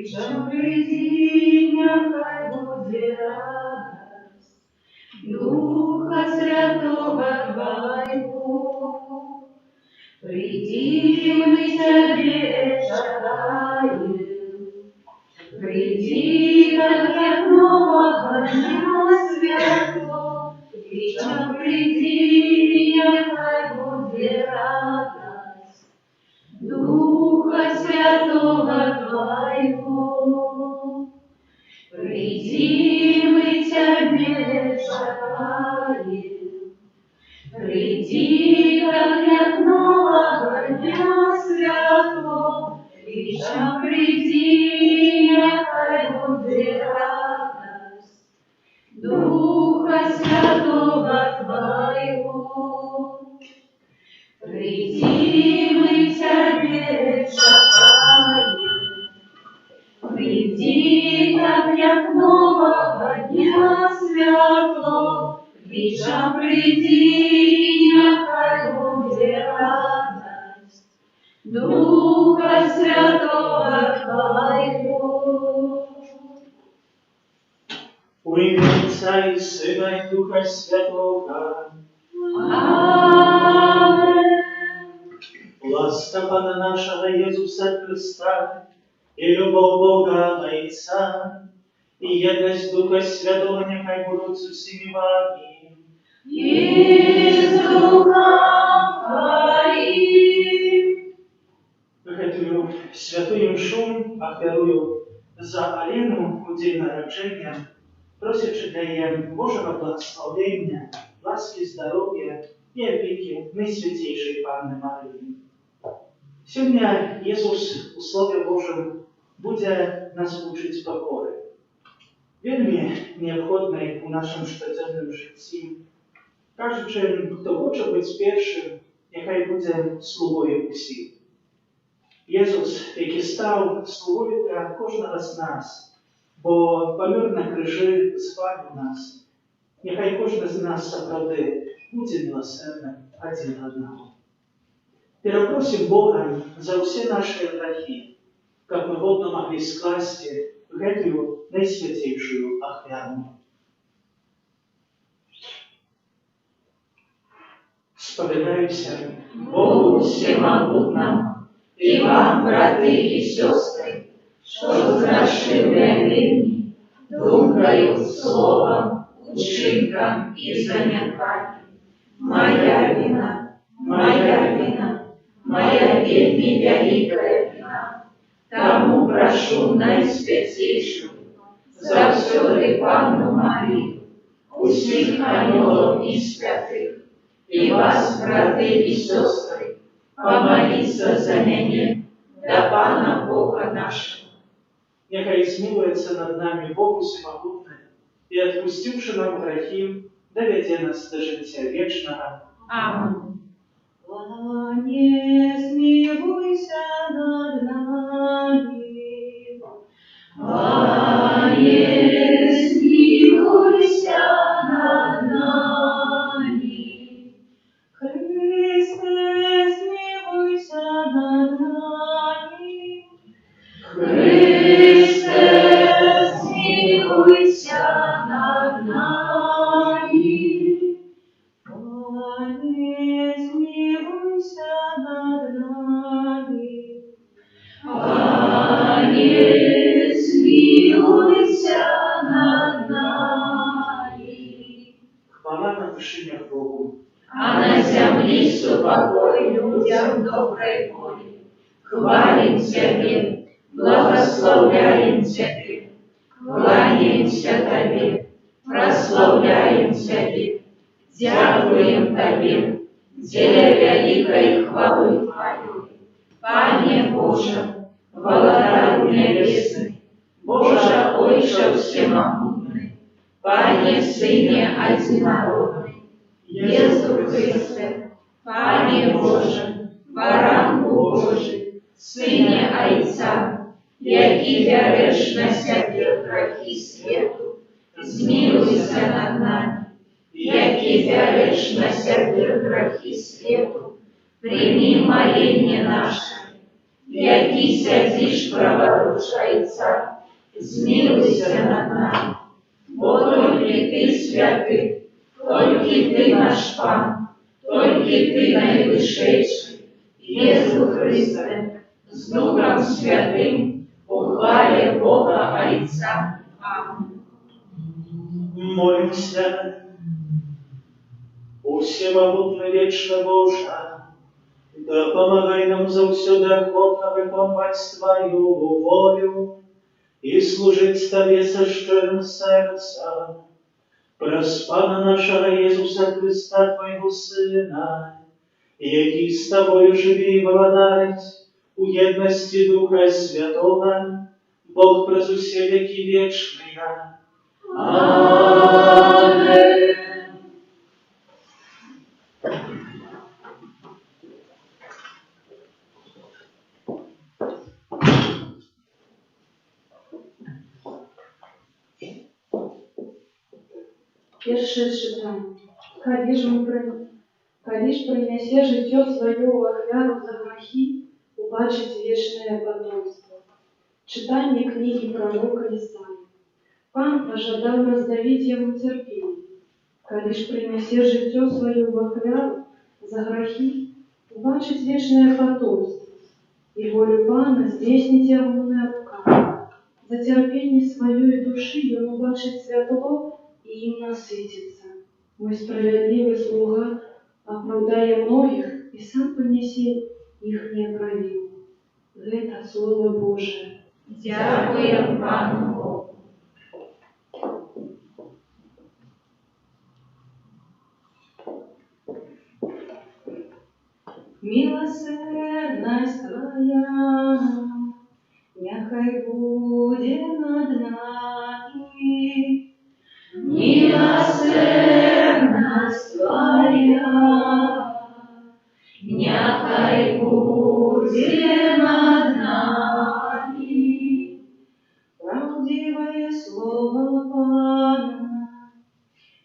Клічам прыйдзі, няхай будзе радасць Духа Святога Твайго. Прыйдзі, мы Цябе чакаем. Прыйдзі, так як новага дня святло. Клічам прыйдзі, няхай будзе радасць Духа Святога Твайго. Прыйдзі, мы Цябе чакаем. Прыйдзі, так як новага дня святло. Клічам прыйдзі, няхай будзе радасць Духа Святога Твайго. Прыйдзі, мы Цябе чакаем. Прыйдзі, так як новага дня святло. Клічам прыйдзі, няхай будзе радасць Духа Святога Твайго. У імя Айца і Сына, і Духа Святога. Амэн. Ласка Пана нашага Езуса Хрыста, і любоў Бога Айца, і еднасць Духа Святога няхай будуць з усімі вамі. І з духам тваім. Гэтую святую імшу ахвярую за Алену у дзень нараджэння, просячы для яе Божага благаслаўлення, ласкі, здароўя і апекі Найсвяцейшай Панны Марыі. Сёння Езус у Слове Божым будзе нас вучыць пакоры, вельмі неабходнай у нашым штодзённым жыцці. Кажучы, хто хоча быць першым, няхай будзе слугою усіх. Езус, які стаў слугою для кожнага з нас, бо памёр на крыжы, збавіў нас. Няхай кожны з нас сапраўды будзе міласэрным адзін аднаго. Перапросім Бога за ўсе нашы грахі, каб мы годна маглі скласці гэтую найсвяцейшую ахвяру. Спавядаюся Богу ўсемагутнаму і вам, браты і сёстры, што зграшыў я вельмі, думкаю, словам, учынкам і занядбаннем. Мая віна, мая віна, мая вельмі вялікая віна. Таму прашу Найсвяцейшую, заўсёды Панну Марыю, усіх анёлаў і святых, і вас, браты і сёстры, памаліцца за мяне да Пана Бога нашага. Няхай змілуецца над намі Бог усемагутны і, адпусціўшы нам грахі, давядзе нас да жыцця вечнага. Амэн. Пане, змілуйся над намі. Пане, змілуйся над намі. Хрысце, змілуйся над намі. Хрысце, змілуйся над намі. Пане, змілуйся над намі. Пане, змілуйся над намі. Хвала на вышынях Богу. А на зямлі супакой людзям добрай волі. Хвалім Цябе, благаслаўляем Цябе, кланяемся Табе, праслаўляем Цябе, дзякуем Табе, дзеля вялікай хвалы Тваёй. Пане Божа, Валадару нябесны, Божа Ойча ўсемагутны, Пане Сыне адзінародны, Езу Хрысце, Пане Божа, Баранку Божы, Сыне Айца, які бярэш на сябе грахі свету, змілуйся над намі. Які бярэш на сябе грахі свету, прымі маленне наша. Які сядзіш праваруч Леворуч Айца, змілуйся над намі. Бо толькі Ты святы, толькі Ты наш Пан, толькі Ты найвышэйшы, Езу Хрысце, з Духам Святым, у хвале Бога Айца. Амэн. Молімся. Усемагутны вечны Божа, дапамагай нам заўсёды ахвотна выконваць Тваю волю і служыць Табе са шчырым сэрцам. Праз Пана нашага Езуса Хрыста, Твайго Сына, які з Табою жыве і валадарыць у еднасці Духа Святога, Бог праз усе вякі вечныя. Амэн. Першае чытанне. Калі ж прынясе жыццё сваё ў ахвяру за грахі, убачыць вечнае патомства. Чытанне кнігі прарока Ісаі. Пан пажадаў раздавіць яго цярпеннем. Калі ж прынясе жыццё сваё ў ахвяру за грахі, убачыць вечнае патомства, і волю Пана здзейсніць ягоная рука. За цярпенне сваёй душы ён убачыць святло і ім насыціцца. Мой справядлівы слуга апраўдае многіх і сам панясе іхнія правіны. Гэта Слова Божае. Дзякуем Пану Богу. Міласэрнасць Твая няхай будзе над намі. Міласэрнасць Твая няхай будзе над намі. Праўдзівае слова Пана,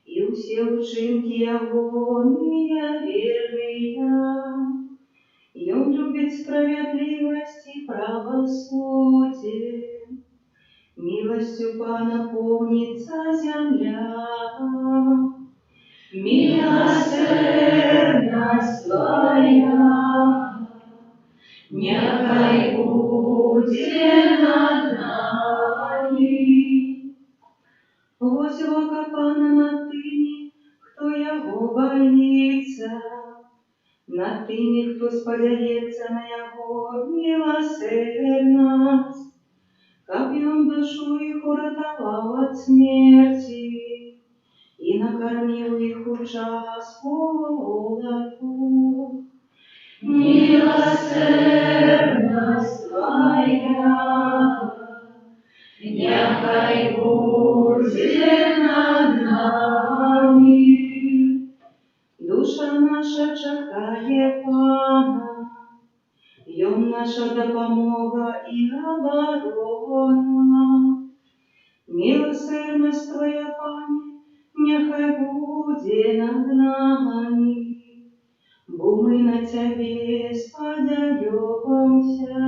і ўсе ўчынкі ягоныя верныя. Ён любіць справядлівасць і правасуддзе. Міласцю Пана поўніцца зямля. Міласэрнасць Твая няхай будзе над намі. Вось вока Пана над тымі, хто яго баіцца, над тымі, хто спадзяецца на яго міласэрнасць, каб ён душу іх уратаваў ад смерці і накарміў іх у час голаду. Міласэрнасць Твая няхай будзе над намі. Душа наша чакае Пана, Ён наша дапамога і абарона. Міласэрнасць Твая, Пане, няхай будзе над намі, бо мы на Цябе спадзяёмся.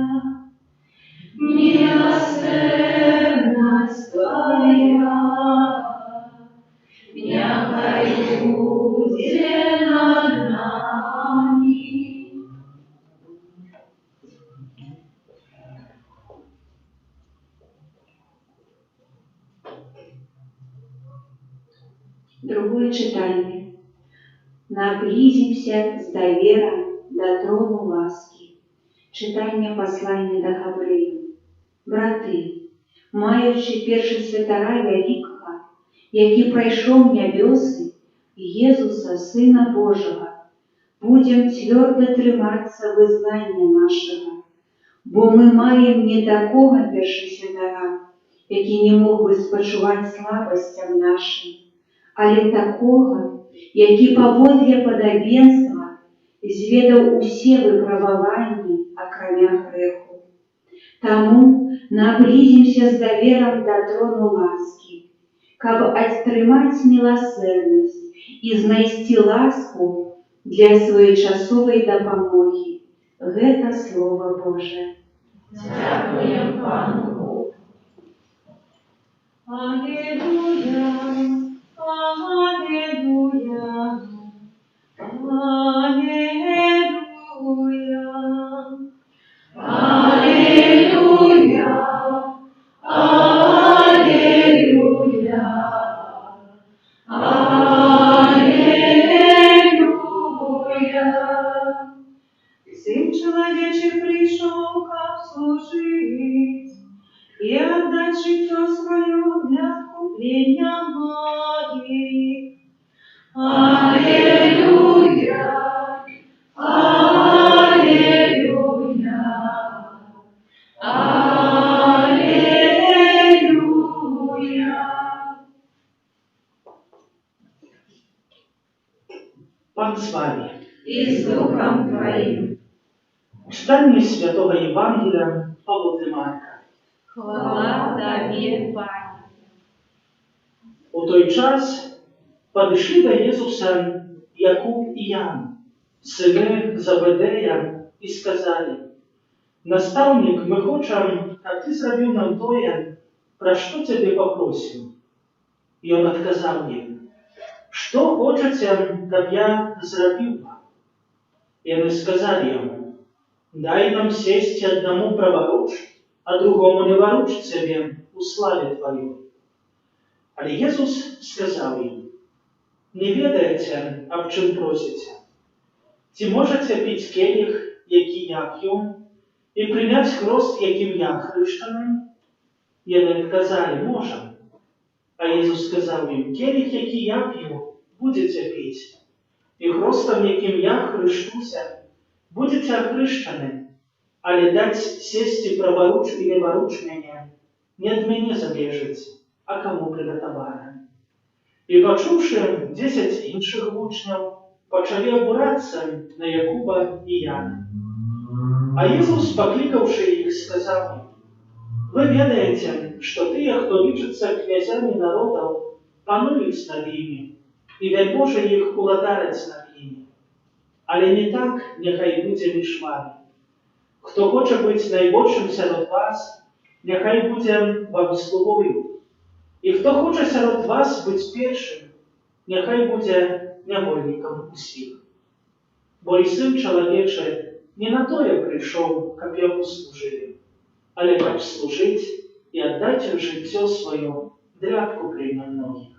Міласэрнасць Твая няхай будзе над намі. Другое чытанне. Наблізімся з даверам да трону ласкі. Чытанне паслання да Габрэяў. Браты, маючы першасвятара вялікага, які прайшоў нябёсы, Езуса, Сына Божага, будзем цвёрда трымацца вызнання нашага, бо мы маем не такога першасвятара, які не мог бы спачуваць слабасцям нашым, але такога, які паводле падабенства зведаў усе выпрабаванні, акрамя грэху. Таму наблізімся з даверам да трону ласкі, каб атрымаць міласэрнасць і знайсці ласку для своечасовай дапамогі. Гэта Слова Божае. Дзякуем Пану. быць і аддаць жыццё сваё для адкуплення многіх. Алелюя, алелюя, алелюя. Пан з вамі. І з духам тваім. Чытанне святога Евангелля паводле Марка. Хвала Табе, Пане. У той час падышлі да Езуса Якуб і Ян, сыны Зебядзея, і сказалі: «Настаўнік, мы хочам, каб ты зрабіў нам тое, пра што цябе папросім». І ён адказаў ім: «Што хочаце, каб я зрабіў вам?» І яны сказалі яму: «Дай нам сесці аднаму праваруч, а другому леваруч цябе ў славе тваёй». Але Езус сказаў ім: «Не ведаеце, аб чым просіце. Ці можаце піць келіх, які я п'ю, і прыняць хрост, якім я хрышчаны?» Яны адказалі: «Можам». А Езус сказаў ім: «Келіх, які я п'ю, будзеце піць, і хростам, якім я хрышчуся, будзеце ахрышчаны, але даць сесці праваруч і леваруч мяне не ад мяне залежыць, а каму прыгатавана». І пачуўшы, 10 іншых вучняў пачалі абурацца на Якуба і Яна. А Езус, паклікаўшы іх, сказаў ім: «Вы ведаеце, што тыя, хто лічацца князямі народаў, пануюць над імі, і вяльможы іх уладараць над імі. Але не так няхай будзе між вамі. Хто хоча быць найбольшым сярод вас, няхай будзе вам слугою. І хто хоча сярод вас быць першым, няхай будзе нявольнікам усіх. Бо і Сын Чалавечы не на тое прыйшоў, каб яму служылі, але каб служыць і аддаць жыццё сваё для адкуплення многіх».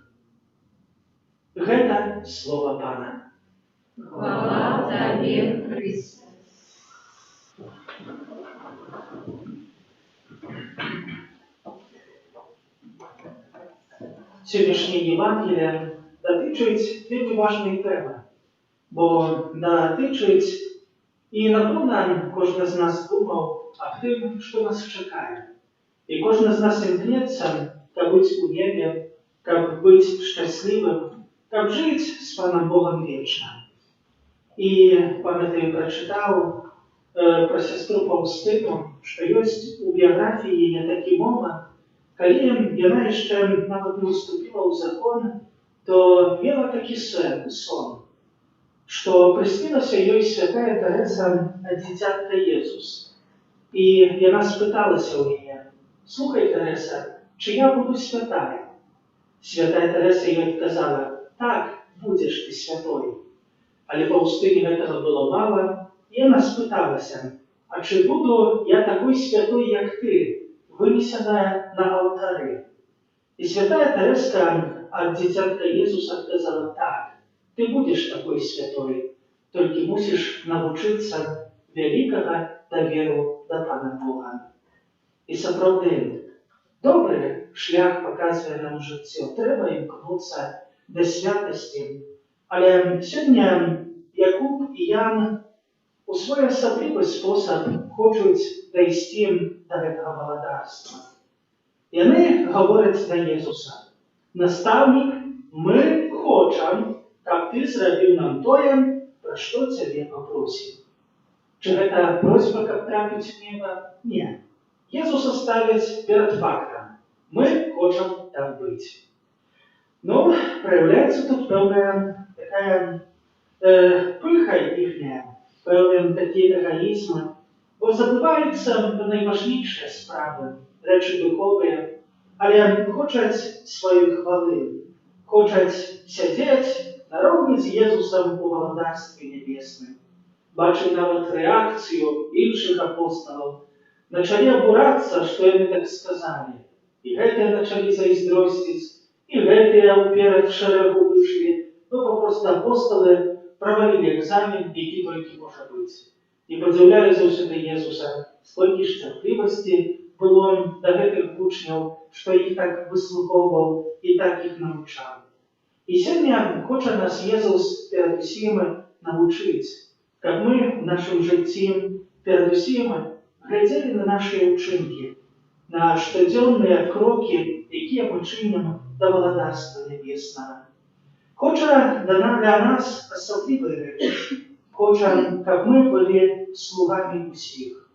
Гэта слова Пана. Хвала Табе, Хрысце. Сённяшняе Евангелле датычыць вельмі важнай тэмы, бо датычыць, і, напэўна, кожны з нас думаў аб тым, што нас чакае. І кожны з нас імкнецца, каб быць у небе, каб быць шчаслівым, каб жыць з Панам Богам вечна. І, памятаю, прачытаў пра сястру Фаўстыну, што ёсць у біяграфіі яе такі момант, калі яна яшчэ нават не ўступіла ў закон, то мела такі сон, што прыснілася ёй святая Тэрэса ад дзіцятка Езус. І яна спыталася ў яе: «Слухай, Тэрэса, ці я буду святая?» Святая Тэрэса ёй адказала: «Так, будзеш ты святой». Але Фаўстыне гэтага было мала, і яна спыталася: «А ці буду я такой святой, як ты, вынесеная на алтары?» І святая Тэрэска ад дзіцятка Езус адказала: «Так, ты будзеш такой святой, толькі мусіш навучыцца вялікага даверу да Пана Бога». І сапраўды, добры шлях паказвае нам жыццё, трэба імкнуцца да святасці. Але сёння Якуб і Ян у свой асаблівы спосаб хочуць дайсці да гэтага валадарства. Яны гавораць да Езуса: «Настаўнік, мы хочам, каб ты зрабіў нам тое, пра што цябе папросім». Ці гэта просьба, каб трапіць у неба? Не. Езуса ставяць перад фактам. Мы хочам там быць. Ну, праяўляецца тут пэўная такая пыха іхняя, пэўны такі эгаізм, бо забываюцца пра найважнейшыя справы, рэчы духовыя, але хочуць сваёй хвалы, хочуць сядзець нароўні з Езусам у валадарстве нябесным. Бачым нават рэакцыю іншых апосталаў. Пачалі абурацца, што яны так сказалі. І гэтыя пачалі зайздросціць, і гэтыя ўперад шэрагу выйшлі. Ну, папросту апосталы правалілі экзамен, які толькі можа быць. І падзіўляю заўсёды Езуса, столькі ж цярплівасці было да гэтых вучняў, што іх так выслухоўваў і так іх навучаў. І сёння хоча нас Езус перадусім навучыць, каб мы ў нашым жыцці перадусім глядзелі на нашыя ўчынкі, на штодзённыя крокі, якія мы чынім да Валадарства Нябеснага. Хоча для нас асаблівыя рэчы. Хоча, каб мы былі слугамі ўсіх.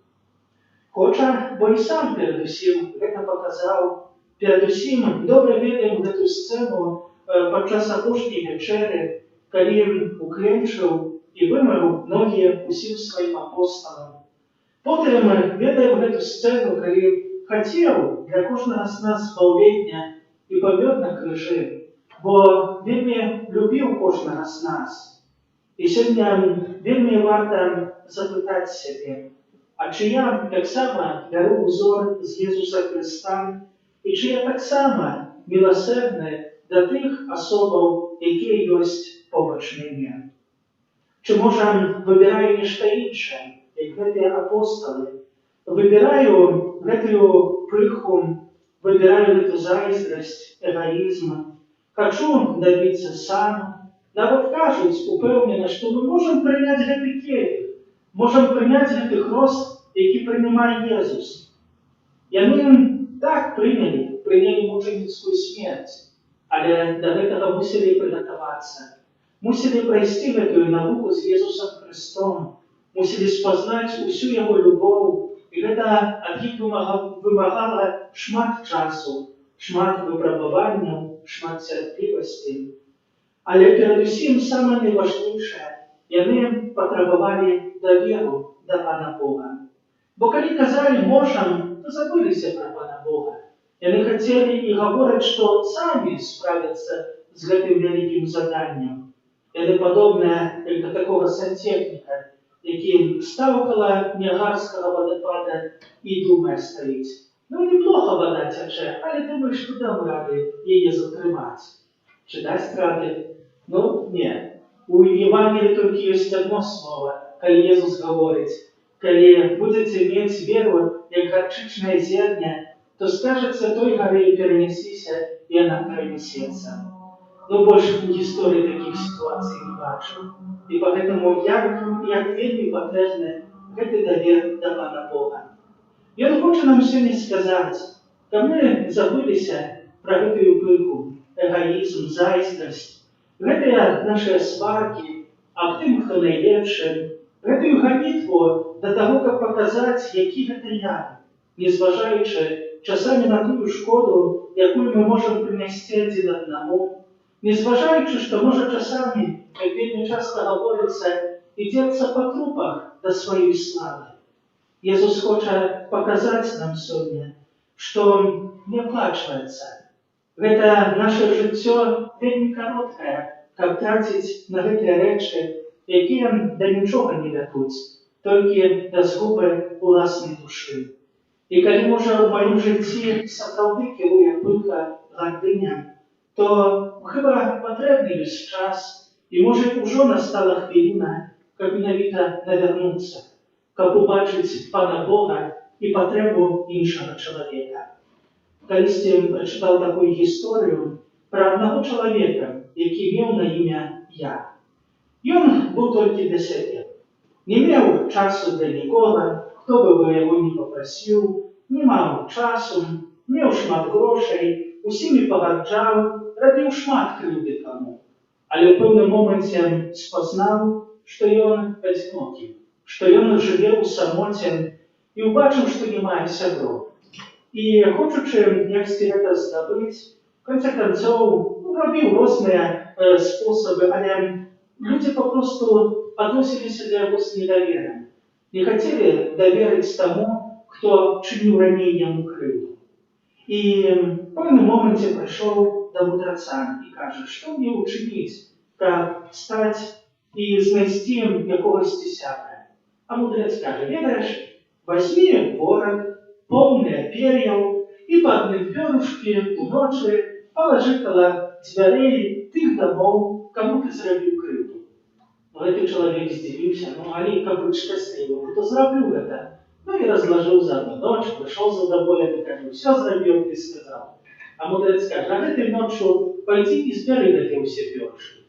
Хоча, бо і сам перадусім гэта паказаў. Перадусім добра ведаем гэту сцэну падчас апошняй вячэры, калі укленчыў і вымыў ногі усім сваім апосталам. Потым ведаем гэту сцэну, калі хацеў для кожнага з нас збаўлення і памёр на крыжы, бо вельмі любіў кожнага з нас. І сёння вельмі варта запытаць сябе, а ці я таксама бяру ўзор з Езуса Хрыста, і ці я таксама міласэрны да тых асобаў, якія ёсць побач мяне? Ці, можа, выбіраю нешта іншае, як гэтыя апосталы? Выбіраю гэтую пыху, выбіраю гэту зайздрасць, эгоізм. Хачу дабіцца сам. Нават кажуць упэўнена, што мы можам прыняць гэты келіх, можам прыняць гэты хрост, які прымае Езус. Яны так прынялі мучаніцкую смерць, але да гэтага мусілі прыгатавацца. Мусілі прайсці гэтую навуку з Езусам Хрыстом, мусілі спазнаць усю яго любоў, і гэта ад іх вымагала шмат часу, шмат выпрабаванняў, шмат цярплівасці. Але перадусім самае найважнейшае, яны патрабавалі даверу да Пана Бога. Бо калі казалі «можам», то забыліся пра Пана Бога. Яны хацелі і гавораць, што самі справяцца з гэтым вялікім заданнем. Яны падобныя як да такога сантэхніка, які стаў каля Ніагарскага вадапада і думае стаіць: «Ну, неплохо вода цячэ, але думаю, што дам рады яе затрымаць». Ці дасць рады? Ну, не. У Евангелии толькі ёсць одно слово, калі Езус гаворыць: «Калі будзеце мець веру, як гарчычнае зерне, то скажаце той гары: перанясіся, і яна перанесецца». Ну, больш у гісторыі такіх сітуацый не бачыў. І поэтому як вельмі патрэбны гэты давер да Пана Бога. Ён хоча нам сёння сказаць, каб мы забыліся пра гэтую пыху, эгоізм, зайздрасць, гэтыя нашыя сваркі аб тым, хто найлепшы, гэтую ганітву да таго, каб паказаць, які гэта я, не зважаючы часамі на тую шкоду, якую мы можам прынесці адзін аднаму, не зважаючы, што, можа, часамі, як вельмі часта гаворыцца, ідзецца па трупах да сваёй славы. Езус хоча паказаць нам сёння, што не аплачваецца. Гэта наше жыццё вельмі кароткае, каб траціць на гэтыя рэчы, якія да нічога не вядуць, толькі да згубы уласнай душы. І калі, можа, у маім жыцці сапраўды кіруе пыха, гардыня, то хіба патрэбны ёсць час, і, можа, ўжо настала хвіліна, каб менавіта навярнуцца, каб убачыць Пана Бога і патрэбу іншага чалавека. Калісьці прачытаў такую гісторыю пра аднаго чалавека, які меў на імя Я. Ён быў толькі для сябе. Не меў часу для нікога, хто бы яго не папрасіў, не маў часу, меў шмат грошай, усімі пагарджаў, рабіў шмат крыўды каму. Але ў пэўным моманце спазнаў, што ён адзінокі, што ён жыве ў самоце, і ўбачыў, што не мае сяброў. І хочучы яксьці гэта здабыць, в конце концоў, ну, рабіў розныя спосабы, але людзі папросту адносіліся да яго з недаверам. Не хацелі даверыць таму, хто чыніў раней яму крыўду. І в пэўным моманце прыйшоў да мудраца і кажа: «Што мне ўчыніць, каб стаць і знайсці якогасьці сябра?» А мудрэц кажа: «Ведаеш, вазьмі ворак, поўны пер'яў, і па адным пёрушкі уночы палажы каля дзвярэй тых дамоў, каму ты зрабіў крыўду». Гэты чалавек здзівіўся: «Ну, але каб быць шчаслівым, то зраблю гэта. Ну і разлажыў за адну ноч, прыйшоў задаволены, кажа: «Усё зрабіў, ты сказаў». А мудрэц кажа: «А гэтай ноччу пайдзі і збяры гэтыя ўсе пёрышкі».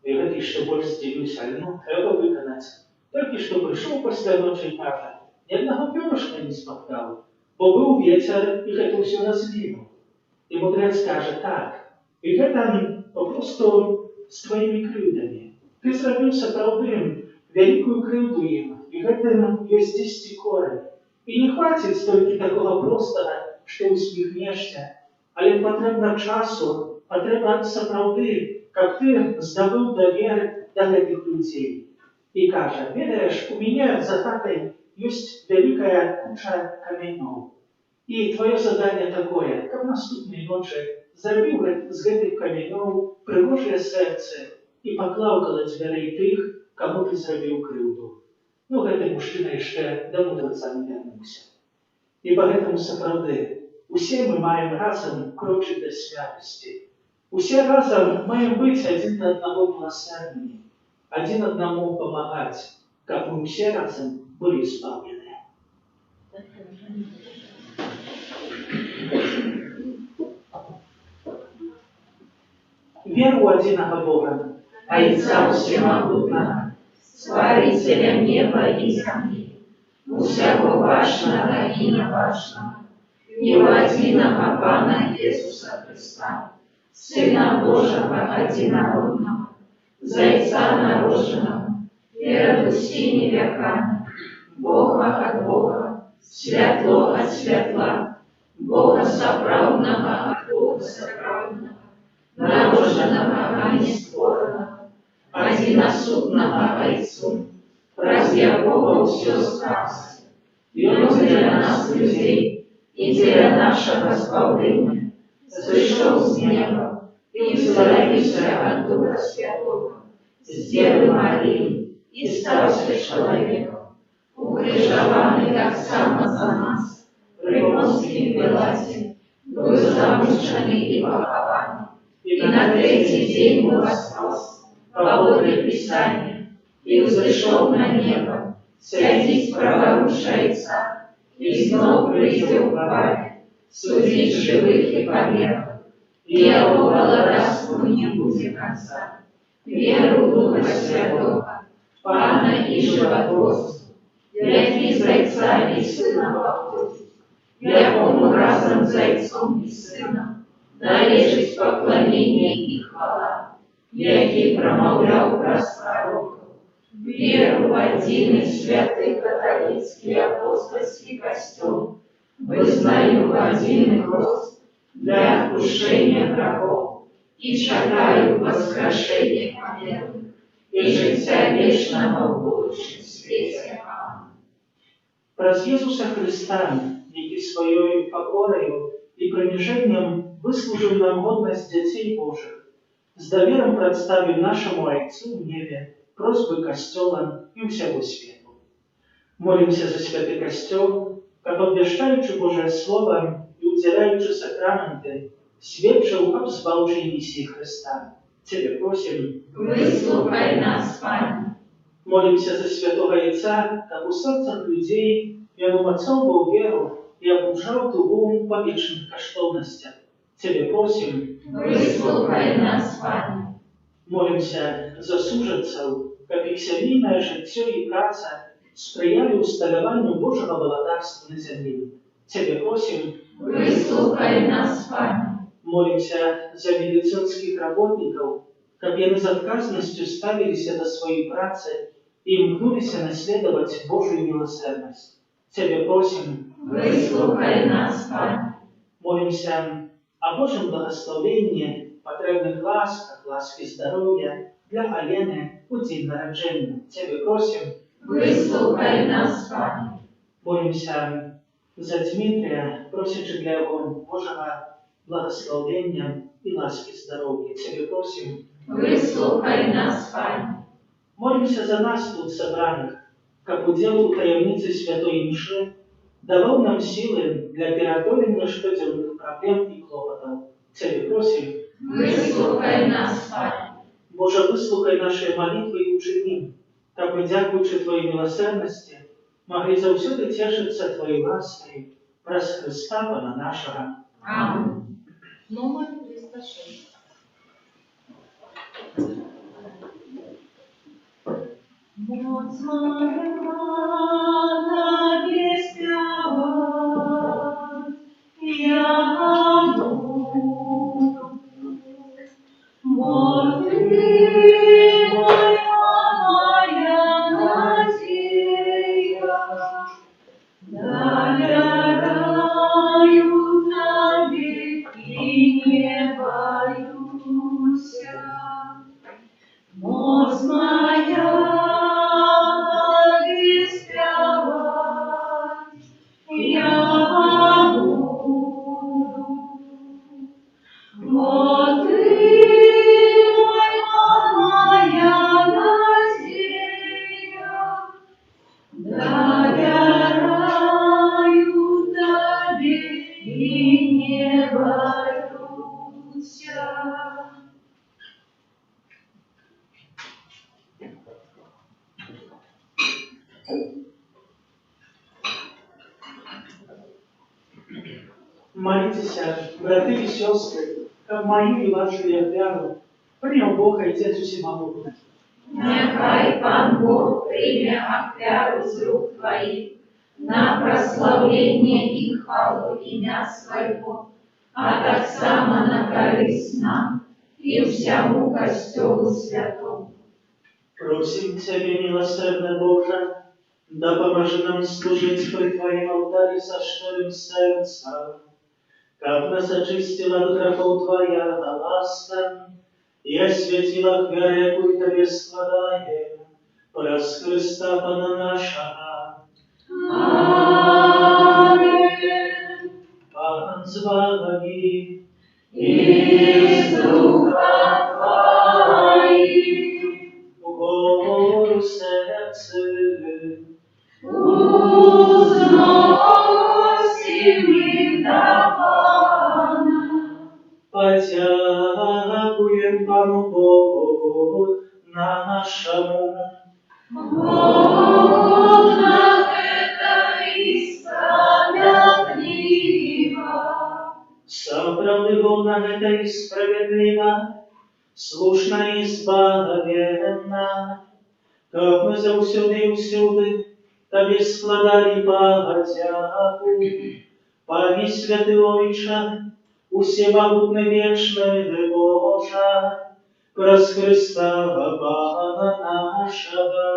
І гэты яшчэ больш здзівіўся, але, ну, трэба выканаць. Толькі што прыйшоў пасля ночы і кажа: «Ні аднаго пёрышка не спаткаў, бо быў вецер і гэта ўсё развіяў». І мудрэц кажа: «Так, і гэта папросту з тваімі крыўдамі. Ты зрабіў сапраўды вялікую крыўду ім, і гэтым ёсць дзесьці корань. І не хваціць толькі такога простага, што усміхнешся, але патрэбна часу, патрэбна сапраўды, каб ты здабыў давер да гэтых людзей». І кажа: «Ведаеш, у мяне за хатай ёсць вялікая куча камянёў. І тваё заданне такое, каб наступнай ночы зрабіў з гэтых камянёў прыгожае сэрцы і паклаў каля дзвярэй тых, каму ты зрабіў крыўду». Ну, гэты мужчына яшчэ да мудраца не вярнуўся. І па гэтаму сапраўды усе мы маем разам крочыць да святасці. Усе разам маем быць адзін да аднаго міласэрнымі, адзін аднаму памагаць, каб мы ўсе разам былі збаўлены. Веру ў адзінага Бога, Айца Усемагутнага, Стварыцеля неба і зямлі, усяго бачнага і нябачнага, і ў адзінага Пана Езуса Хрыста, Сына Божага адзінароднага, з Айца народжанага, перад усімі вякамі, Бога ад Бога, святло ад святла, Бога сапраўднага ад Бога сапраўднага, народжанага, а не створанага, адзінасутнага Айцу, праз якога ўсё сталася. Ён дзеля нас, людзей, і дзеля нашага збаўлення зышоў з неба і ўцелавіўся ад Духа Святога, з Дзевы Марыі і стаўся чалавекам, укрыжаваны таксама за нас, пры Понцкім Пілаце, быў замучаны і пахаваны, і на трэці дзень уваскрос, паводле Пісання, і ўзышоў на неба, сядзіць праваруч Айца, і зноў прыйдзе ў хвале, судзіць жывых і памерлых, і яго валадарству не будзе канца. Веру ў Духа Святога, Пана і Жыватворцу, які з Айца і Сына паходзіць, якому разам з Айцом і Сынам належыць пакланенне і хвала, які прамаўляў праз прарокаў. Веру ў адзін і святы каталіцкі апостальскі Касцёл, вызнаю адзін хрост для адпушчэння грахоў і чакаю ўваскрашэння памерлых і жыцця вечнага ў будучым свеце. Амэн. Праз Езуса Хрыста, які сваёй пакораю і прыніжэннем выслужыў нам годнасць дзяцей Божых, з даверам прадставім нашаму Айцу ў небе просьбы Касцёла і ўсяго свету. Молімся за святы Касцёл, каб, абвяшчаючы Божае Слова і удзяляючы сакраменты, сведчыў аб збаўчай місіі Хрыста. Цябе просім. Выслухай нас, Пане. Молімся за святога Айца, каб у сэрцах людзей ён умацоўваў веру і абуджаў тугу па вечных каштоўнасцях. Цябе просім. Выслухай нас, Пане. Молімся за сужанцаў, каб іх сямейнае жыццё і праца спрыялі ўсталяванню Божага валадарства на зямлі. Цябе просім. Выслухай нас, Пане. Молімся за медыцынскіх работнікаў, каб яны з адказнасцю ставіліся да сваёй працы і імкнуліся наследаваць Божую міласэрнасць. Цябе просім. Выслухай нас, Пане. Молімся аб Божым благаслаўленні, патрэбных ласках, ласкі здароўя для Алены ў дзень нараджэння. Цябе просім. Выслухай нас, Пане. Молімся за Дзмітрыя, просячы для яго Божага благаслаўлення і ласкі здароўя. Цябе просім. Выслухай нас, Пане. Молімся за нас, тут сабраных, каб удзел у таямніцы святой Імшы даваў нам сілы для пераадолення штодзённых праблем і клопатаў. Цябе просім. Выслухай нас, Пане. Божа, выслухай нашы малітвы і ўчыні, каб мы, дзякуючы Тваёй міласэрнасці, маглі заўсёды цешыцца Тваёй ласкай, праз Хрыста Пана нашага. Амэн. Нумар 306. Моц мая Табе спяваць, я буду. Бо Ты мой Пан, мая надзея, давяраю Табе і не баюся. Моц мая Табе спяваць, я буду. Бо Ты мой Пан, мая надзея, давяраю Табе і не баюся. Маліцеся, браты і сёстры, каб маю і вашу ахвяру прыняў Бог Айцец Усемагутны. Няхай Пан Бог прыме ахвяру з рук Тваіх на праслаўленне і хвалу імя Свайго, а таксама на карысць нам і ўсяму Касцёлу святому. Просім Цябе, міласэрны Божа, дапамажы нам служыць пры Тваім алтары са шчырым сэрцам, каб нас ачысціла ад грахоў Твая ласка і асвяціла ахвяру, якую Табе складаем, праз Хрыста Пана нашага. Амэн. Пан з вамі. І з духам Тваім. Угору сэрцы. Узносім іх да Пана. Падзякуем Пану Богу нашаму. Годна гэта і справядліва. Сапраўды годна гэта і справядліва, слушна і збавенна, каб мы заўсёды і ўсюды Табе складалі падзяку. Пане святы Ойча, усемагутны вечны Божа, праз Хрыста Пана нашага.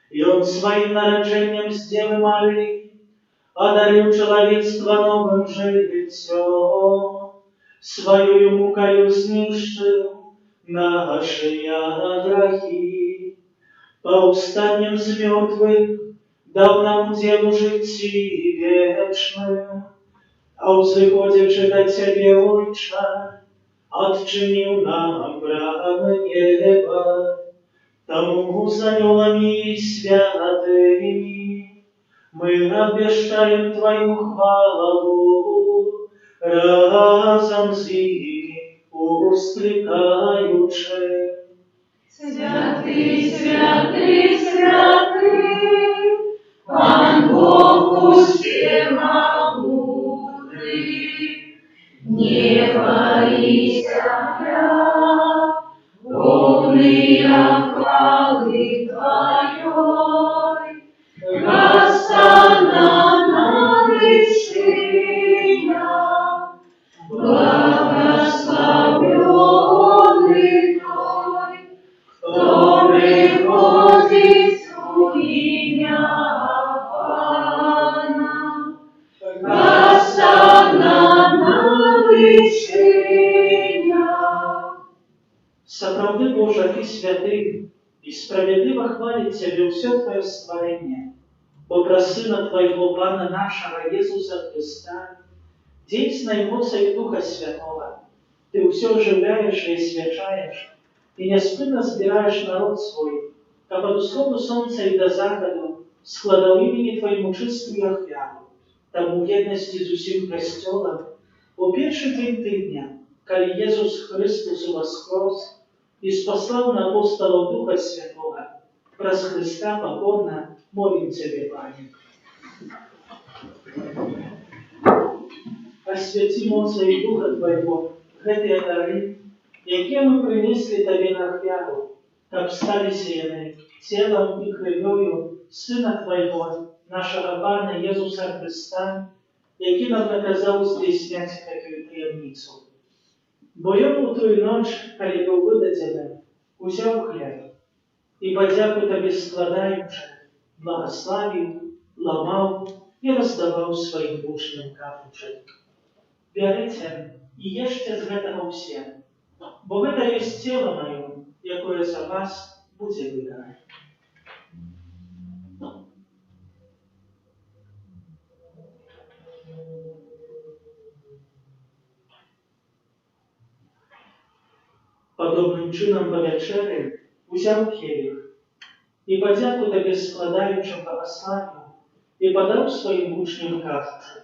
Ён сваім нараджэннем з Дзевы Марыі адарыў чалавецтва новым жыццём, сваёю мукаю знішчыў нашыя грахі, паўстаннем з мёртвых даў нам удзел у жыцці вечным, а ўзыходзячы да Цябе, Ойча, адчыніў нам брамы неба. Таму з анёламі і святымі мы абвяшчаем Тваю хвалу, разам з імі усклікаючы. Святы, святы, святы, Пан Бог усемагутны, неба і зямля поўныя хвалы Тваёй. Гасанна на вышынях, благаслаўлёны той, хто прыходзіць у імя Пана. Гасанна на вышынях. Сапраўды, Божа, Ты святы, і справядліва хваліць Цябе ўсё Тваё стварэнне, бо праз Сына Твайго, Пана нашага Езуса Хрыста, дзейснай моцай Духа Святога, Ты ўсё ажыўляеш і асвячаеш, і няспынна збіраеш народ свой, каб ад усходу сонца і да захаду складаў імені Твайму чыстую ахвяру. Таму ў еднасці з усім Касцёлам, у першы дзень тыдня, калі Езус Хрыстус уваскрос і спаслаў на апосталаў Духа Святога, праз Хрыста пакорна Молім Цябе, Пане. Асвяці моцай Духа Твайго гэтыя дары, якія мы прынеслі Табе на ахвяру, каб сталіся яны Целам і Крывёю Сына Твайго, нашага Пана Езуса Хрыста, які нам наказаў здзяйсняць гэтую таямніцу. Бо Ён у тую ноч, калі быў выдадзены, узяў хлеб і, падзяку Табе складаючы, благаславіў, ламаў і раздаваў сваім вучням, кажучы: «Бярыце і ешце з гэтага ўсе, бо гэта ёсць Цела Маё, якое за вас будзе выдана». Падобным чынам па вячэры узяў келіх і, падзяку Табе складаючы, благаславіў і падаў сваім вучням, кажучы: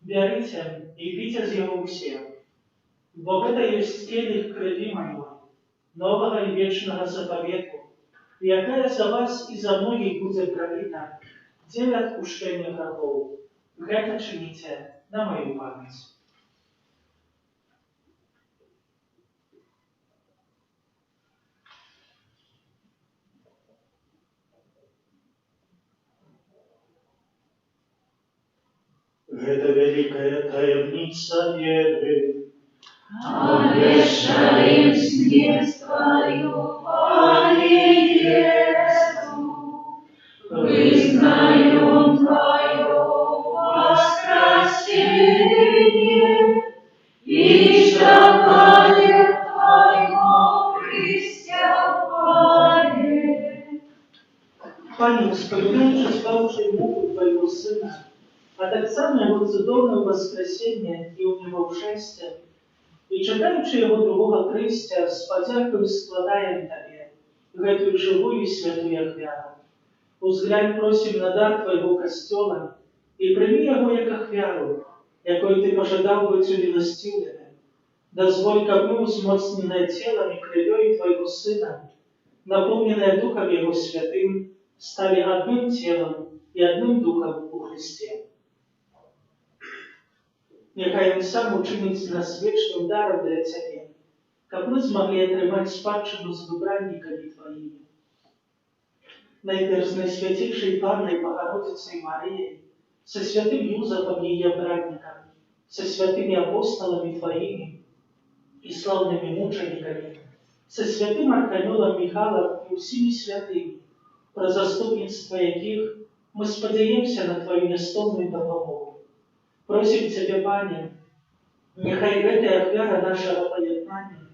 «Бярыце і піце з яго ўсе, бо гэта ёсць келіх Крыві Маёй, новага і вечнага запавету, якая за вас і за многіх будзе праліта дзеля адпушчэння грахоў. Гэта чыніце на Маю памяць». Гэта вялікая таямніца веры. Обещаем смерть Твою, Пане Иису, вызнаем Твое воскресение и чекаем Твоего прыстя, Пане. Пане, успамінаючы збаўчыя мукі Твайго Сына, а таксама Яго цудоўнае ўваскрасенне і ўнебаўшэсце, і чакаючы Яго другога прыйсця, з падзякаю складаем Табе гэтую жывую і святую ахвяру. Узглянь, просім, на дар Твайго Касцёла і прымі яго як ахвяру, якой Ты пажадаў быць уміласціўленым. Дазволь, каб мы, узмоцненыя Целам і Крывёй Твайго Сына, напоўненыя Духам Яго Святым, сталі адным целам і адным духам у Хрысце. Няхай Ён сам учыніць нас вечным дарам для Цябе, каб мы змаглі атрымаць спадчыну з выбраннікамі Тваімі. Найперш з Найсвяцейшай Паннай Багародзіцай Марыяй, са святым Юзафам, яе абраннікам, са святымі апосталамі Тваімі і слаўнымі мучанікамі, са святым Арханёлам Міхалам і ўсімі святымі, праз заступніцтва якіх мы спадзяемся на Тваю нястомную дапамогу. Просім Цябе, Пане, няхай гэтая ахвяра нашага паяднання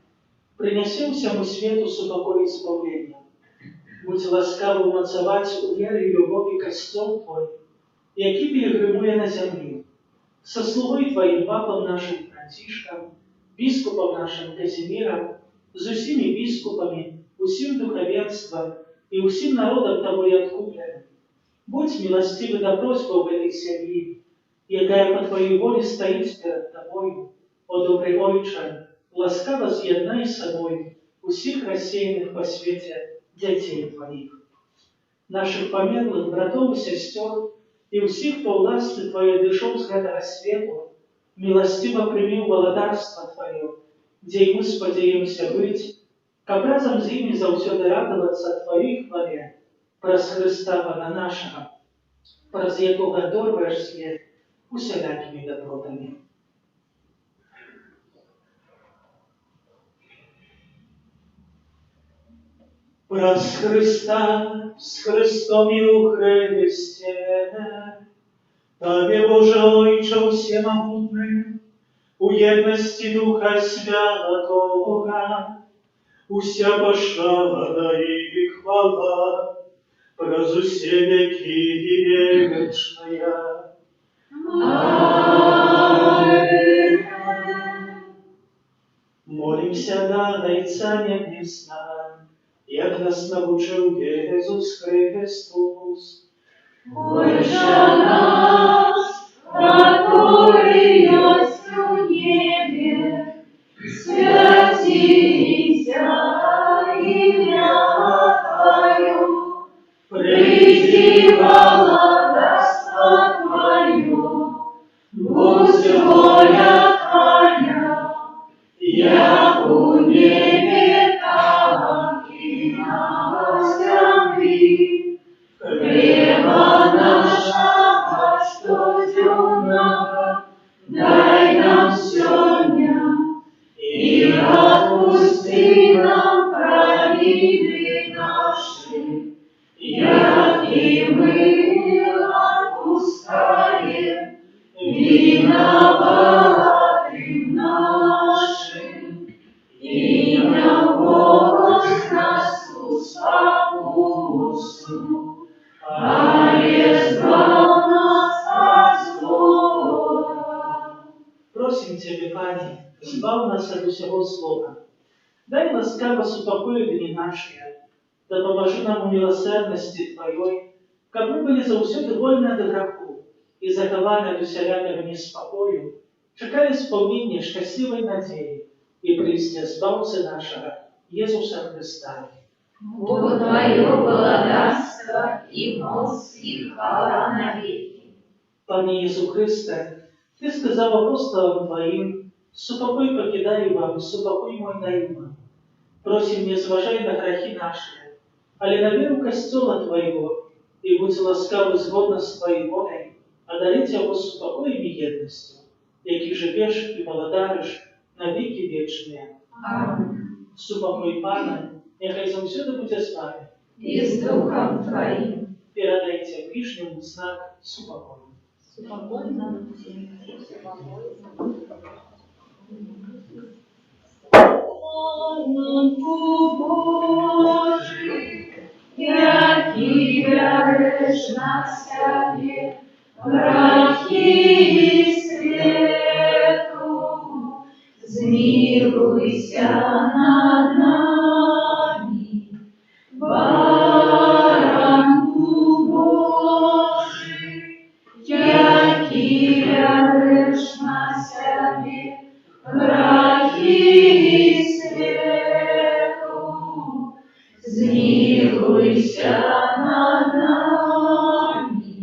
прынясе ўсяму свету супакой і збаўленне. Будзь ласкавы ўмацаваць у веры і любові Касцёл Твой, які пілігрымуе на зямлі, са слугой Тваім папам нашым Францішкам, біскупам нашым Казімірам, з усімі біскупамі, усім духавенствам і ўсім народам Табой адкупленым. Будзь міласцівы да просьбаў гэтай сям'і, якая па Тваёй волі стаіць перад Табою. О добры Ойча, ласкава з'яднай з сабой усіх рассеяных па свеце дзяцей Тваіх. Нашых памерлых братоў і сясцёр і ўсіх, хто ў ласцы Тваёй адышоў з гэтага свету, міласціва прымі ў валадарства Тваё, дзе і мы спадзяемся быць, каб разам з імі заўсёды радавацца Тваёй хвале, праз Хрыста Пана нашага, праз якога адорваеш свет усялякімі дабротамі. Праз Хрыста, з Хрыстом і ў Хрысце, Табе, Божа Ойча ўсемагутны, у еднасці Духа Святога, уся пашана і хвала праз усе вякі вечныя. Амэн. Молімся да Айца Нябеснага, як нас навучыў Езус Хрыстус. Ойча наш, каторы ёсць у небе, свяціся імя Тваё, прыйдзі Будзь воля Твая, як у небе, так і на зямлі. Хлеба нашага штодзённага дай нам сёння, і адпусці нам правіны нашы, як і мы адпускаем вінаватым нашым. І не ўводзь нас у спакусу, але збаў нас ад злога. Просім Цябе, Пане, збаў нас ад усяго злога. Дай ласкава супакою дні нашыя, дапамажы нам у міласэрнасці Тваёй, каб мы былі заўсёды вольны ад граху і захаваны ад усялякага неспакою, чакалі спаўнення шчаслівай надзеі і прыйсця Збаўцы нашага Езуса Хрыста. Бо Тваё валадарства і моц і хвала навекі. Пане Езу Хрысце, Ты сказаў апосталам Тваім: «Супакой пакідаю вам, супакой мой даю вам». Просім, не зважай на грахі нашы, але на веру Касцёла Твайго, і будзь ласкавы згодна з Тваёй воляй, адарыць яго супакоем і еднасцю, які жывеш і валадарыш на векі вечныя. Амэн. Супакой Пана няхай заўсёды будзе з вамі. І з духам Тваім. Перадайце бліжняму знак супакою. Супакой нам усім. Супакой нам. Баранку Божы, Які бярэш на сябе грахі свету, змілуйся над намі. Баранку Божы, які бярэш на сябе грахі свету, змілуйся над намі.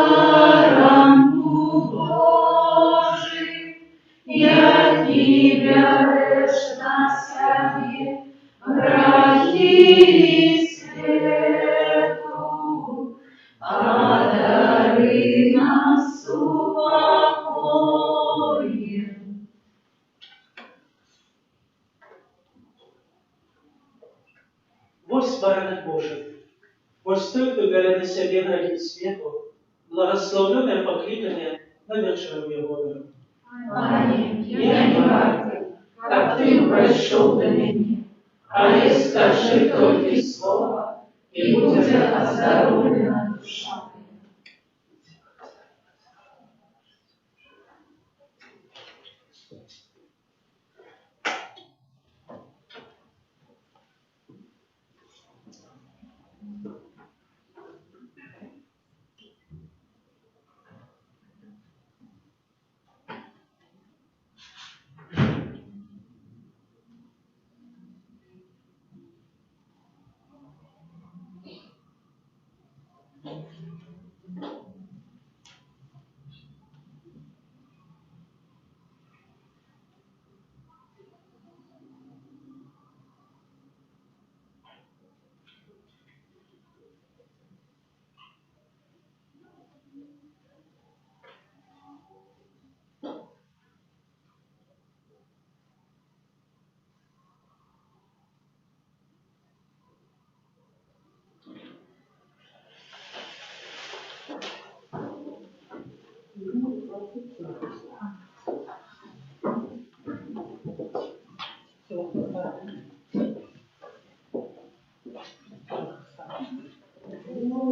Баранку Божы, які бярэш на сябе грахі свету, адары нас супакоем. Вось Баранак Божы, вось той, хто бярэ на сябе грахі свету, благаслаўлёныя пакліканыя на вячэру Ягоную. Пане, я не варты, каб Ты ўвайшоў да мяне, але скажы толькі слова, і будзе аздароўлена душа мая.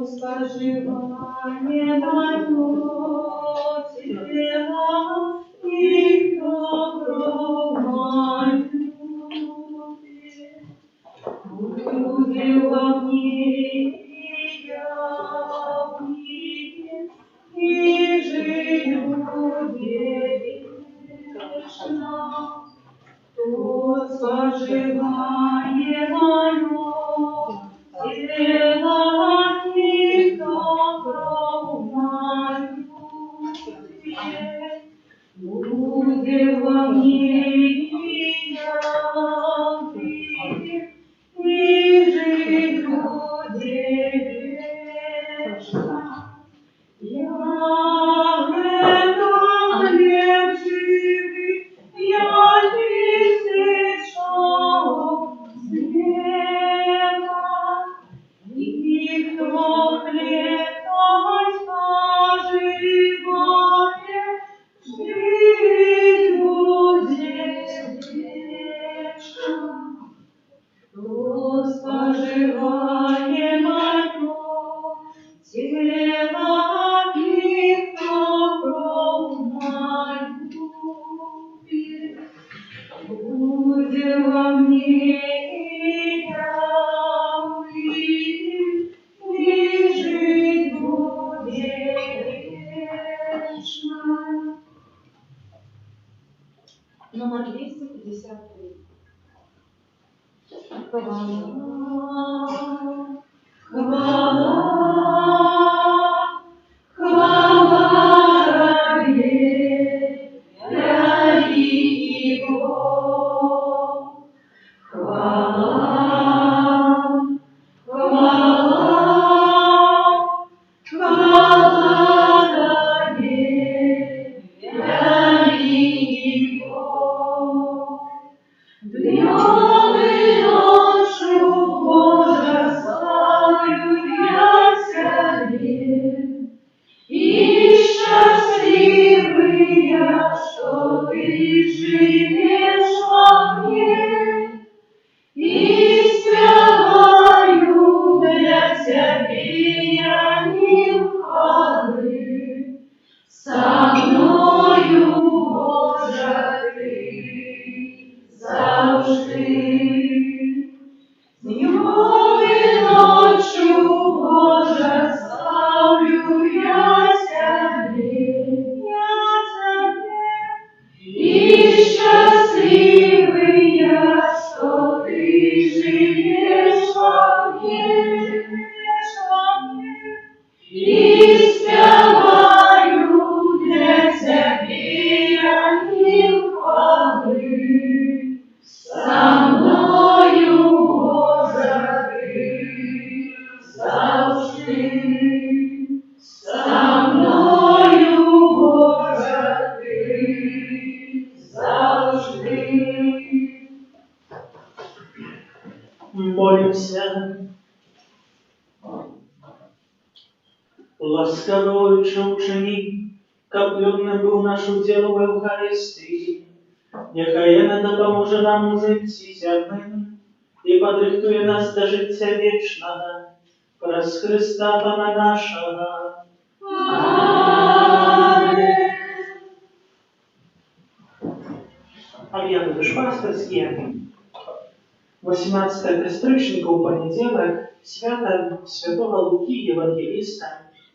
Спажыванне маё цела і кроў маю будзе ўва мне, і я ў ім, і жыць будзе вечна. Хто спажывае маё цела і хто кроў маю п'е, Будзе ўва мне, і я ў ім, і жыць будзе вечна. Я гэта хлеб жывы, які сышоў з неба. І хто хлеб той спажывае, жыць будзе вечна. Хто спажывае маё цела і хто кроў маю п'е, будзе ўва мне, і я ў ім, і жыць будзе вечна. Нумар 253. Хвала, хвала, хвала Табе, вялікі Бог. Хвала, хвала, хвала Табе, вялікі Бог. Днём і ноччу, Божа, слаўлю я Цябе. І шчаслівы я, што Ты жывеш ува мне. І спяваю для Цябе я гімн хвалы. Са мною, Божа, Ты заўжды. Днём і ноччу, Божа, слаўлю я Цябе, я Цябе. І шчаслівы я, што Ты жывеш ува мне, жывеш ува мне. І спяваю для Цябе я гімн хвалы. Са мною, Божа, Ты заўжды. Са мною, Божа, Ты заўжды. Молімся. Ласкавы Ойча, учыні, каб плённым быў наш удзел у Эўхарыстыі. Няхай яна дапаможа нам у жыцці зямным і падрыхтуе нас да жыцця вечнага. Праз Хрыста Пана нашага. Амэн. Аб'явы душпастырскія. 18 кастрычніка ў панядзелак свята святога Лукі Евангеліста,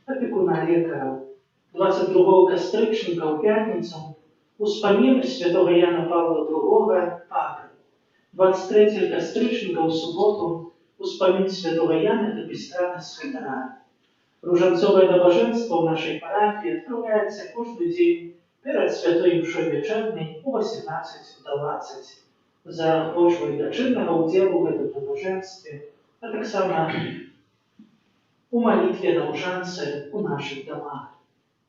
апекуна лекараў. 22 кастрычніка ў пятніцу успамін святога Яна Паўла II папы. 23 кастрычніка ў суботу успамін святога Яна Капістрана святара. Ружанцовае набажэнства ў нашай парафіі адпраўляецца кожны дзень перад святой імшой вячэрняй у 18:20. Заахвочваю да чыннага ўдзелу ў гэтым набажэнстве, а таксама у малітве на ружанцы ў нашых дамах.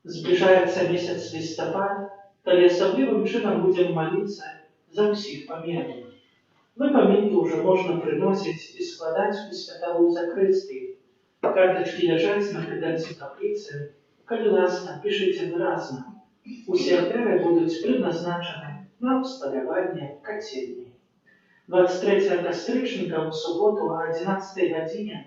Збліжаецца месяц лістапад, калі асаблівым чынам будзем маліцца за ўсіх памерлых. Выпамінкі ўжо можна прыносіць і складаць у святару ў закрыстыі. Картачкі ляжаць на крыдэнцы капліцы. Калі ласка, пішыце выразна. Усе ахвяры будуць прызначаны на абсталяванне кацельні. 23 кастрычніка ў суботу а 11 гадзіне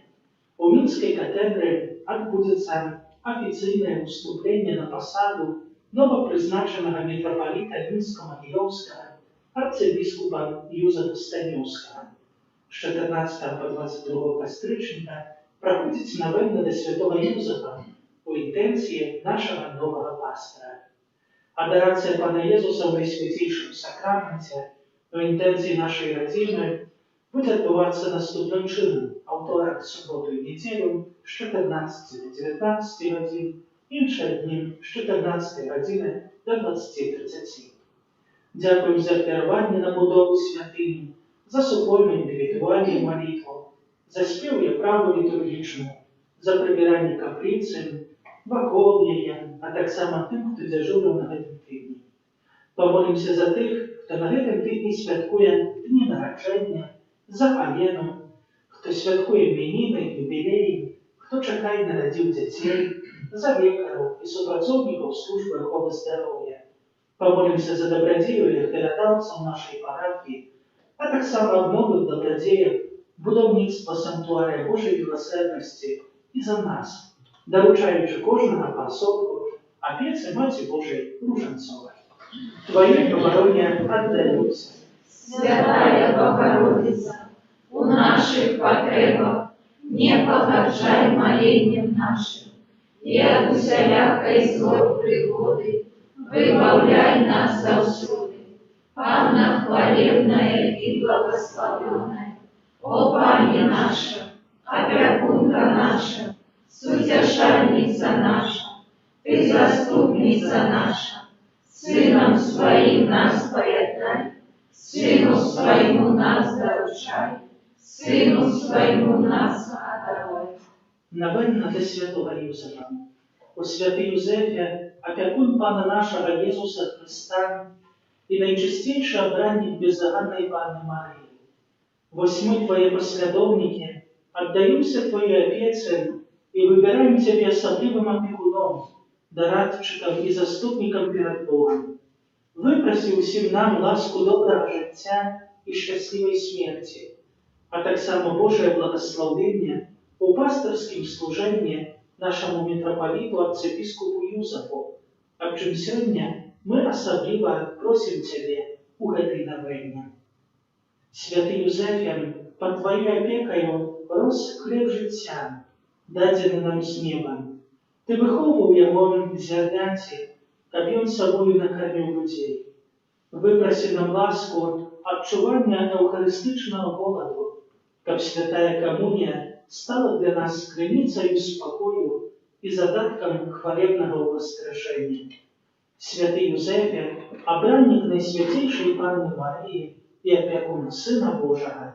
у Мінскай катедры адбудзецца афіцыйнае ўступленне на пасаду новапрызначанага мітрапаліта Мінска-Магілёўскага арцыбіскупа Юзафа Станеўскага. З 14 па 22 кастрычніка праходзіць навенна да святога Юзафа у інтэнцыі нашага новага пастара. Адарацыя Пана Езуса ў Найсвяцейшым Сакраменце у інтэнцыі нашай радзімы будзе адбывацца наступным чынам: аўторак, суботу і нядзелю з 14 да 19 гадзін, іншыя дні з 14 гадзіны да 20:30. Дзякуем за ахвяраванне на будову святыні, за супольную індывідуальную малітву, за спеў і аправу літургічную, за прыбіранне капліцы, вакол яе, а таксама тым, хто дзяжурыў на гэтым тыдні. Памолімся за тых, хто на гэтым тыдні святкуе дні нараджэння, за Алену, хто святкуе імяніны, юбілеі, хто чакае нарадзін дзяцей, за лекараў і супрацоўнікаў службы аховы здароўя. Памолімся за дабрадзеяў і ахвярадаўцаў нашай парафіі, а таксама аб новых дабрадзеях будаўніцтва санктуарыя Божай міласэрнасці і за нас, даручаючы кожнага паасобку апецы Маці Божай Ружанцовай. Тваёй абароне аддаюся. Святая Багародзіца, у нашых патрэбах не пагарджай маленнем нашым, і ад усялякай злой прыгоды выбаўляй нас заўсёды. Панна хвалебная і благаслаўлёная, о Пані наша, апякунка наша, суцяшальніца наша, ты заступніца наша, Сынам Сваім нас паяднай, Сыну Свайму нас даручай, Сыну Свайму нас аддавай. Навэнна да святога Юзафа. О святы Юзафе, апякун Пана нашага Езуса Хрыста і найчысцейшы абраннік беззаганнай Панны Марыі. Вось мы, Твае паслядоўнікі, аддаёмся Тваёй апецы і выбіраем Цябе асаблівым апекуном, дарадчыкам і заступнікам перад Богам. Выпрасі ўсім нам ласку добрага жыцця і шчаслівай смерці, а таксама Божае благаслаўленне у пастырскім служэнні нашаму мітрапаліту арцыбіскупу Юзафу, аб чым сёння мы асабліва просім Цябе ў гэтай навэнне. Святы Юзафе, пад Тваёй апекаю рос хлеб жыцця, дадзены нам з неба. Ты выхоўваў яго зярняці, каб ён сабою накарміў людзей. Выпрасі нам ласку адчування эўхарыстычнага голаду, каб святая камунія стала для нас крыніцаю спакою і задаткам хвалебнага ўваскрашэння. Святы Юзафе, абраннік Найсвяцейшай Панны Марыі і апякун Сына Божага,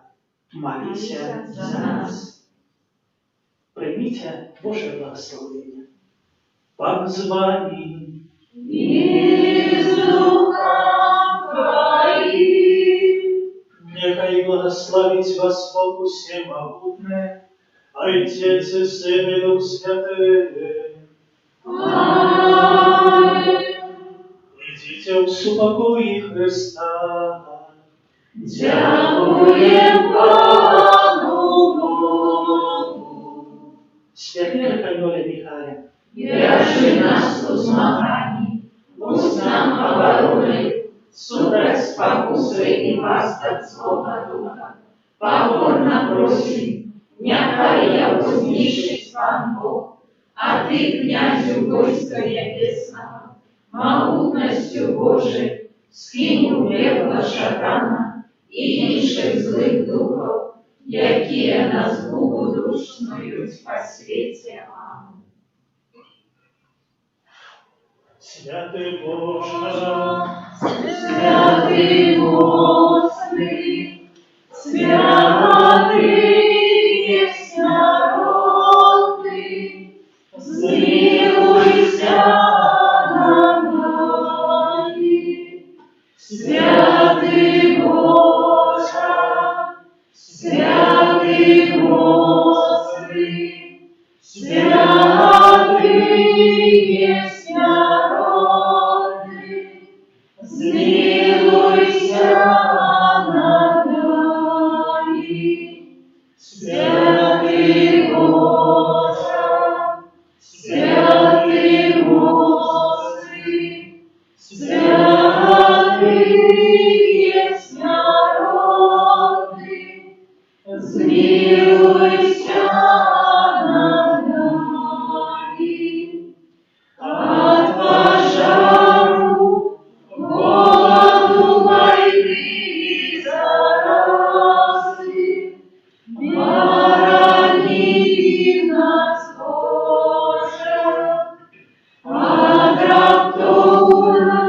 маліся за нас. Прыміце Божае благаслаўленне. Пан з вамі. І з духам Тваім. Няхай благаславіць вас Бог усемагутны, Айцец і Сын і Дух Святы. Амэн. Ідзіце ў супакоі Хрыста. Дзякуем Пану Богу. Святы Арханёле Міхале, Беражы нас у змаганні, будзь нам абаронай супраць спакусы і пастак злога духа. Пакорна просім, няхай яго знішчыць Пан Бог, а ты, князю войска нябеснага, магутнасцю Божай, скінь у пекла шатана і іншых злых духаў, якія на згубу душ снуюць па свеце. Амэн. Святы Божа, Святы моцны, святы несмяротны, змілуйся над намі. Святы Божа, святы моцны, святы несмяротны, змілуйся над намі. Святы Божа, святы моцны, святы несмяротны, змілуйся над намі. Ад пажару, голаду, вайны і заразы, барані нас, Божа, ад раптоўнай